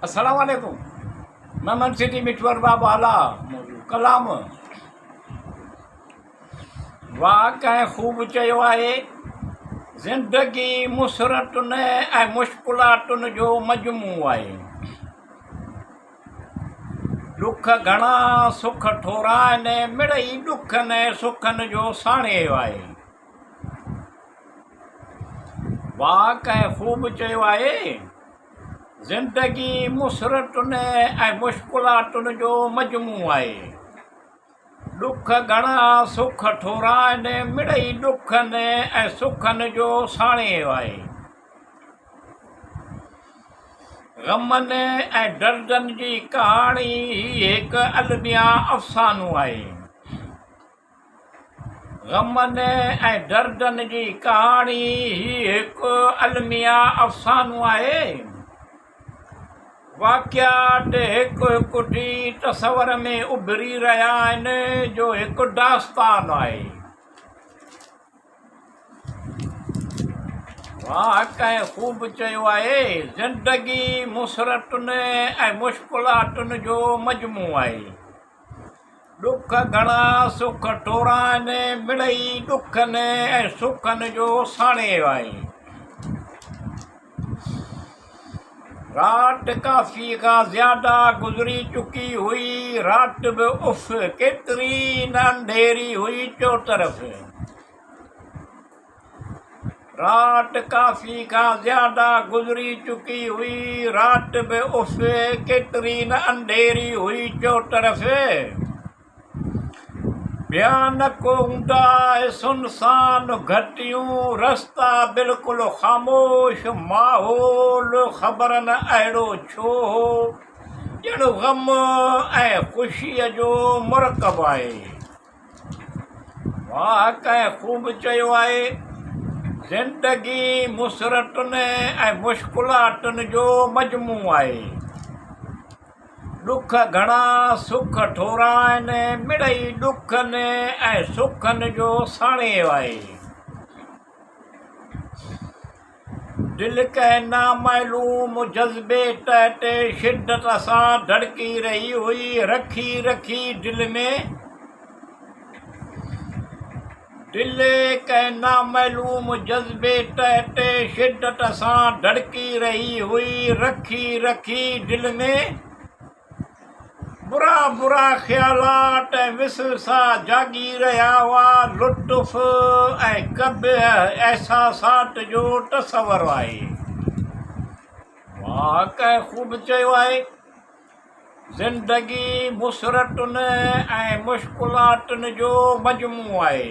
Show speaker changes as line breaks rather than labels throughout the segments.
السلام عليڪم ميمن سٽي مٺو ارباب والا موضوع ڪلام واھ ڪنهن خوب چيو آهي زندگي مسرتن ۽ مشڪلاتن جو مجموعو آهي ڏک گهڻا سک ٿورا آهن مڙئي ڏکن ۽ سکن جو ساڻيهه آهي واھ ڪنهن خوب چيو آهي زندگي مسرتن ۽ مشڪلاتن جو مجموعو آهي. ڏک گهڻا سک ٿورا آهن، مڙئي ڏکن ۽ سکن جو ساڻيهه آهي. غمن ۽ دردن جي ڪهاڻي هي هڪ الميا افسانو آهي. غمن ۽ دردن جي ڪهاڻي هي هڪ الميه افسانو آهي. واقعات هڪ هڪ ٿي تصور ۾ اڀري رهيا آهن جو هڪ داستان آهي. واهه ڪنهن خوب چيو آهي، زندگي مسرتن ۽ مشڪلاتن جو مجموعو آهي. ڏک گهڻا سک ٿورا آهن، مڙئي ڏکن ۽ سکن جو ساڻيهه آهي. رات ڪافي کان زياده گذري چڪي هئي، رات به اف ڪيتري نه انڌيري هئي چوطرف. رات ڪافي کان زياده گذري چڪي هئي، رات به اف ڪيتري نه انڌيري هئي چوطرف ڀيانڪ اونداهه سنسان گهٽيون رستا بلڪل خاموش ماحول خبر نه اهڙو ڇو هو ڄڻ غم ۽ خوشيء جو مرڪب آهي. واهه ڪنهن خوب چيو آهي، زندگي مسرتن ۽ مشڪلاتن جو مجموعو آهي. ڏک گهڻا سک ٿورا آهن، مڙئي ڏکن ۽ سکن جو ساڻيهه آهي. دل ڪنهن نامعلوم جذبي تحت شدت سان ڌڙڪي رهي هئي. رکي رکي دل ۾. دل ڪنهن نامعلوم جذبي تحت شدت سان ڌڙڪي رهي هئي. رکي رکي دل ۾. برا برا خيالات ۽ وسوسا جاڳي رهيا هئا. لطف ۽ قبيح احساسات جو تصور آهي. واهه ڪنهن خوب چيو آهي. زندگي مسرتن ۽ مشڪلاتن جو مجموعو آهي.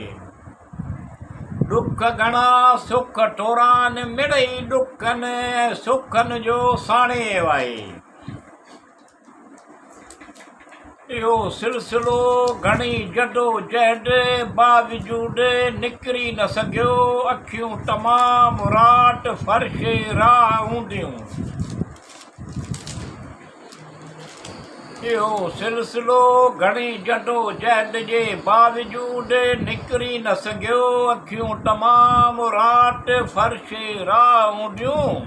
ڏک گهڻا سک ٿورا آهن مڙئي ڏکن ۽ سکن جو ساڻيهه آهي. اهو سلسلو گهڻي جدوجهد باوجود نڪري نه سگهيو. اکيون تمام رات فرش راهه هونديون. اهو سلسلو گهڻي جدوجهد جي باوجود نڪري نه سگهيو. اکيون تمام رات فرش راهه هونديون.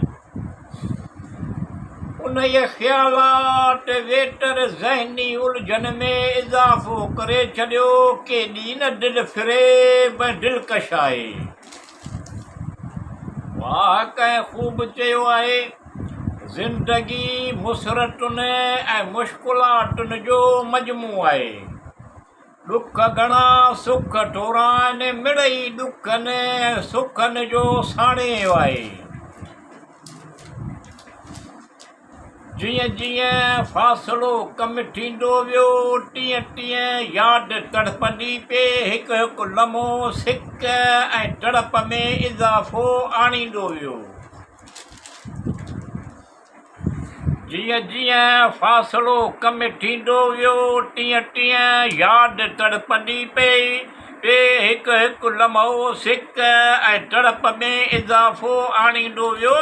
انهيء خيالات ويتر ذهني الجهن ۾ اضافو ڪري ڇڏيو. ڪيڏي نه دل فريب ۽ دلڪش آهي. واهه ڪنهن خوب چيو آهي، زندگي مسرتن ۽ مشڪلاتن جو مجموعو آهي. ڏک گهڻا سک ٿورا آهن، مڙئي ڏکن ۽ سکن جو ساڻيهه آهي. جيئن جيئن فاصلو ڪم ٿيندو ويو، تيئن تيئن ياد تڙپندي پئي، هڪ هڪ لمحو سڪ ۽ تڙپ ۾ اضافو آڻيندو ويو. جيئن جيئن فاصلو ڪم ٿيندو ويو، تيئن تيئن ياد تڙپندي پئي پئي. هڪ هڪ لمحو سڪ ۽ تڙپ ۾ اضافو آڻيندو ويو.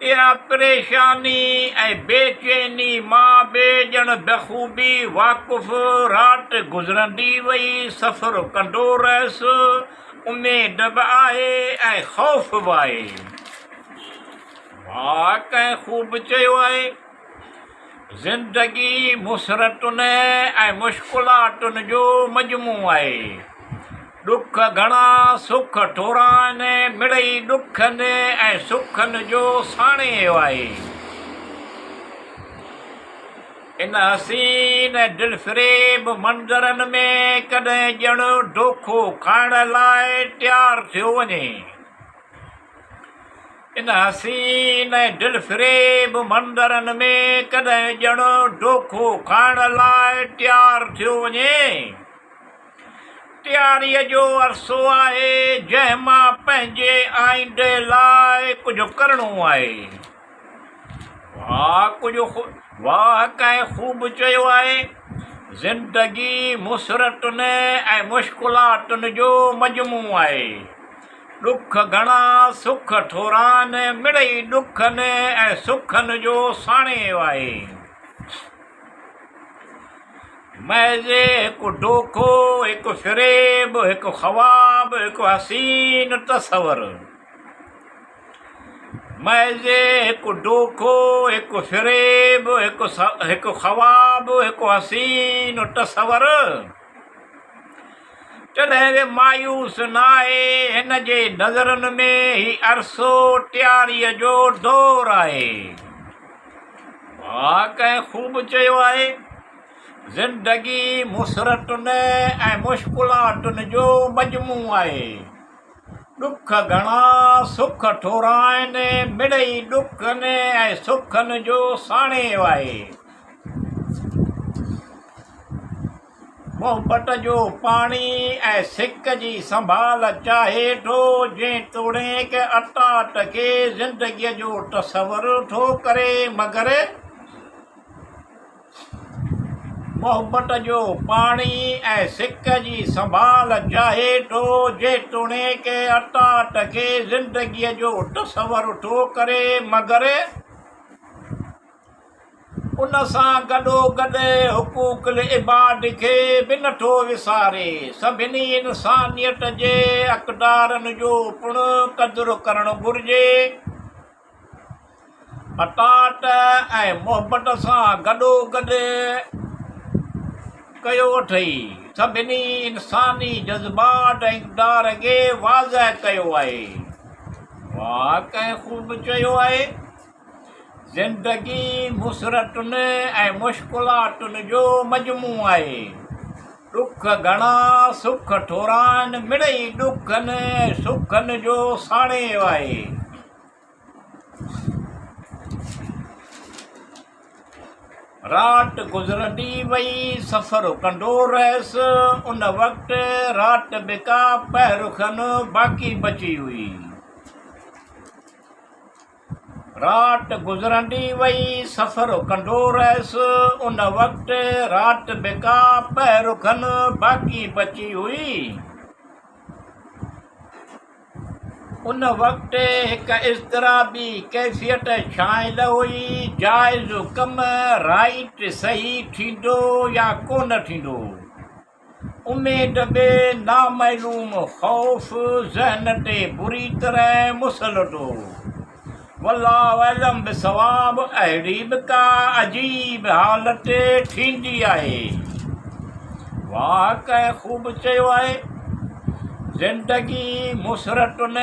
اها پريشاني ۽ بي چيني مان به ڄڻ بخوبي واقف رات گذرندي وئي. سفر ڪندو رهيس. اميد به آهي ۽ خوف به آهي. واهه ڪنهن خوب چيو آهي، زندگي مسرتن ۽ مشڪلاتن جو مجموعو آهي. ڏک گهڻا سک ٿورا آهن، مڙئي ڏکن ۽ سکن جو ساڻيهه آهي. ان حسين ۽ دلفريب منظرن ۾ ڪڏهن ڄڻ دوکو کائڻ لاء تيار ٿيو وڃي. ان حسين ۽ دلفريب منظرن ۾ ڪڏهن ڄڻ دوکو کائڻ لاء تيار ٿيو وڃي. تياريء جو عرصو آهي، جنهن مان پنهنجي آئيندي لاء ڪجهه ڪرڻو آهي. واهه ڪجهه واهه ڪنهن خوب چيو آهي، زندگي مسرتن ۽ مشڪلاتن جو مجموعو آهي. ڏک گهڻا سک ٿوران، مڙئي ڏکن ۽ سکن جو ساڻيهه آهي. محض هڪ دوکو، هڪ فريب، هڪ خواب، هڪ حسين تصور. محض هڪ دوکو، هڪ فريب، هڪ خواب، هڪ حسين تصور. ڪڏهن به مايوس ناهي، هن جي نظرن ۾ هي عرصو ٽياريء جو دور آهي. واهه ڪنهن خوب چيو آهي، زندگي مسرتن ۽ مشڪلاتن جو مجموعو آهي. ڏک گهڻا سک ٿورا آهن، مڙئي ڏکن ۽ سکن جو ساڻيهه آهي. محبت جو پاڻي ۽ سڪ جي سنڀال چاهي ٿو، جيتوڻيڪ اطاعت کي زندگيء جو تصور ٿو ڪري، مگر محبت جو پاڻي ۽ سڪ جي سنڀال چاهي ٿو، جيتوڻيڪ اطاعت کي زندگيء جو تصور ٿو ڪري، مگر. ان سان گڏوگڏ حقوق العباد کي به نه ٿو وساري، سڀني انسانيت جي اقدارن جو پڻ قدر ڪرڻ گهرجي. اطاعت ۽ محبت سان گڏوگڏ ڪيو اٿئي، سڀني انساني جذبات ۽ اقدار کي واضح ڪيو آهي. واهه ڪنهن خوب چيو آهي. زندگي مسرتن ۽ مشڪلاتن جو مجموعو آهي. ڏک گهڻا سک ٿورا آهن، مڙئي ڏکن ۽ سکن جو ساڻيهه آهي. رات گذرندي وئي، سفر ڪندو رهيس. ان وقت رات به ڪا پهر کن باقي بچي هئي. رات گذرندي وئي، سفر ڪندو رهيس. ان وقت رات به ڪا پهر کن باقي بچي هئي. ان وقت هڪ اضطرابي ڪيفيت ڇانيل هئي. جائز ڪم، رائيٽ، صحيح ٿيندو يا ڪونه ٿيندو؟ اميد به نامعلوم خوف ذهن تي بري طرح مسلط هو. والله اعلم بالصواب اهڙي به ڪا عجيب حالت ٿيندي آهي. واهه ڪنهن خوب چيو آهي. زندگي مسرتن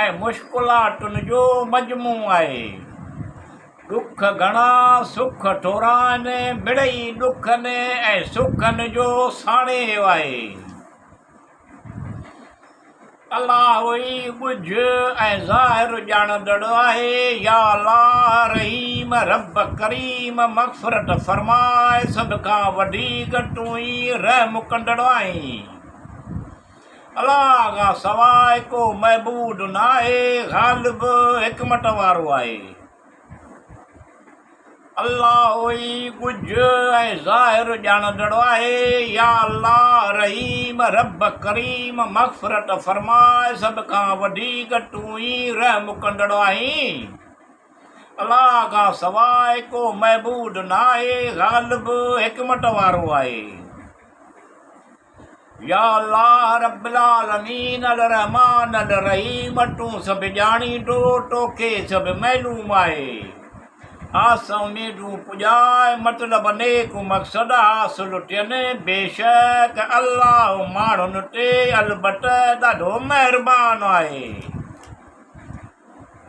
۽ مشڪلاتن جو مجموعو آهي. ڏک گهڻا سک ٿورا آهن، مڙئي ڏکن ۽ سکن جو ساڻيهه آهي. الله ئي ڳجهه ۽ ظاهر ڄاڻندڙ آهي. يا الله رحيم رب ڪريم مغفرت فرماء، سڀ کان وڌيڪ تون ئي رحم ڪندڙ آهين. الله کان سواء ڪو معبود ناهي، غالب حڪمت وارو آهي. الله ئي ڳجهه ۽ ظاهر ڄاڻندڙ آهي. يا الله رحيم رب ڪريم مغفرت فرماء، سڀ کان وڌيڪ تون ئي رحم ڪندڙ آهين. الله کان سواء ڪو معبود ناهي، غالب حڪمت وارو آهي. يا الله رب العالمين الرحمٰن الرحيم تون سڀ ڄاڻيندو توکي سڀ معلوم آهي. آس اميدون پڄاء مطلب نيڪ مقصد حاصل ٿين بيشڪ الله ماڻهن تي البته ڏاڍو مهربان آهي.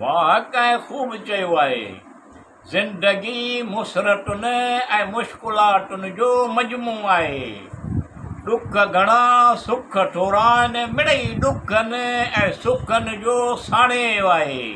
واهه ڪنهن خوب چيو آهي. زندگي مسرتن ۽ مشڪلاتن جو مجموعو آهي. ڏک گهڻا سک ٿورا آهن، مڙئي ڏکن ۽ سکن جو ساڻيهه آهي.